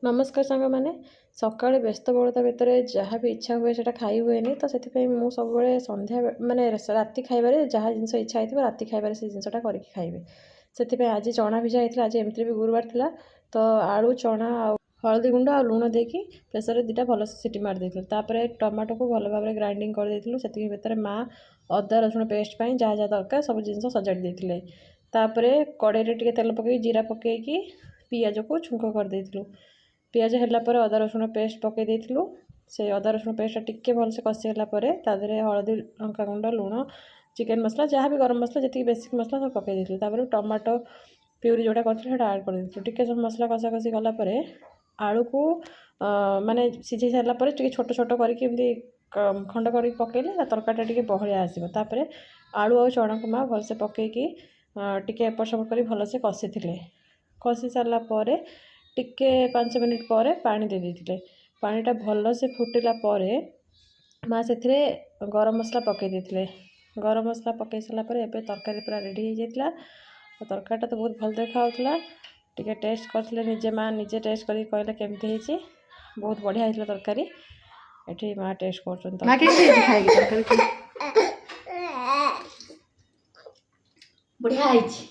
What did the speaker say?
ନମସ୍କାର ସାଙ୍ଗମାନେ। ସକାଳେ ବ୍ୟସ୍ତବହୁଳତା ଭିତରେ ଯାହା ବି ଇଚ୍ଛା ହୁଏ, ସେଇଟା ଖାଇ ହୁଏନି। ତ ସେଥିପାଇଁ ମୁଁ ସବୁବେଳେ ସନ୍ଧ୍ୟା, ମାନେ ରାତି ଖାଇବାରେ ଯାହା ଜିନିଷ ଇଚ୍ଛା ହେଇଥିବ, ରାତି ଖାଇବାରେ ସେ ଜିନିଷଟା କରିକି ଖାଇବି। ସେଥିପାଇଁ ଆଜି ଚଣା ଭିଜା ହେଇଥିଲା। ଆଜି ଏମିତିରେ ବି ଗୁରୁବାର ଥିଲା। ତ ଆଳୁ, ଚଣା ଆଉ ହଳଦୀ ଗୁଣ୍ଡ ଆଉ ଲୁଣ ଦେଇକି ପ୍ରେସରରେ ଦୁଇଟା ଭଲସେ ସିଟି ମାରି ଦେଇଥିଲୁ। ତାପରେ ଟମାଟୋକୁ ଭଲ ଭାବରେ ଗ୍ରାଇଣ୍ଡିଙ୍ଗ କରିଦେଇଥିଲୁ। ସେତିକି ଭିତରେ ମା ଅଦା ରସୁଣ ପେଷ୍ଟ ପାଇଁ ଯାହା ଯାହା ଦରକାର, ସବୁ ଜିନିଷ ସଜାଡ଼ି ଦେଇଥିଲେ। ତାପରେ କଡ଼େଇରେ ଟିକେ ତେଲ ପକାଇକି, ଜିରା ପକାଇକି ପିଆଜକୁ ଛୁଙ୍କ କରିଦେଇଥିଲୁ। ପିଆଜ ହେଲା ପରେ ଅଦା ରସୁଣ ପେଷ୍ଟ ପକାଇ ଦେଇଥିଲୁ। ସେ ଅଦା ରସୁଣ ପେଷ୍ଟଟା ଟିକେ ଭଲସେ କଷି ହେଲା ପରେ ତା ଦେହରେ ହଳଦୀ, ଲଙ୍କାଗୁଣ୍ଡ, ଲୁଣ, ଚିକେନ୍ ମସଲା, ଯାହା ବି ଗରମ ମସଲା, ଯେତିକି ବେସିକ୍ ମସଲା ସବୁ ପକାଇ ଦେଇଥିଲୁ। ତାପରେ ଟମାଟୋ ପ୍ୟୁରି ଯେଉଁଟା କରିଥିଲୁ, ସେଇଟା ଆଡ଼୍ କରିଦେଇଥିଲୁ। ଟିକେ ସବୁ ମସଲା କଷାକଷି କଲା ପରେ ଆଳୁକୁ ମାନେ ସିଝେଇ ସାରିଲା ପରେ ଟିକେ ଛୋଟ ଛୋଟ କରିକି ଏମିତି ଖଣ୍ଡ କରିକି ପକାଇଲେ ତା ତରକାରୀଟା ଟିକେ ବହଳିଆ ଆସିବ। ତାପରେ ଆଳୁ ଆଉ ଚଣାକୁ ମା ଭଲସେ ପକାଇକି ଟିକେ ଏପଟ ସେପଟ କରି ଭଲସେ କଷିଥିଲେ। କଷି ସାରିଲା ପରେ ଟିକେ 5 ମିନିଟ୍ ପରେ ପାଣି ଦେଇ ଦେଇଥିଲେ। ପାଣିଟା ଭଲସେ ଫୁଟିଲା ପରେ ମା ସେଥିରେ ଗରମ ମସଲା ପକାଇ ଦେଇଥିଲେ। ଗରମ ମସଲା ପକାଇ ସାରିଲା ପରେ ଏବେ ତରକାରୀ ପୁରା ରେଡ଼ି ହେଇଯାଇଥିଲା। ତରକାରୀଟା ତ ବହୁତ ଭଲ ଦେଖାହେଉଥିଲା। ଟିକେ ଟେଷ୍ଟ କରିଥିଲେ ନିଜେ। ମା ନିଜେ ଟେଷ୍ଟ କରିକି କହିଲେ କେମିତି ହେଇଛି। ବହୁତ ବଢ଼ିଆ ହେଇଥିଲା ତରକାରୀ। ଏଠି ମା ଟେଷ୍ଟ କରୁଛନ୍ତି ମା ତରକାରୀ। କେମିତି ହେଇଛି ଖାଇକି ତରକାରୀ? ବଢ଼ିଆ ହେଇଛି।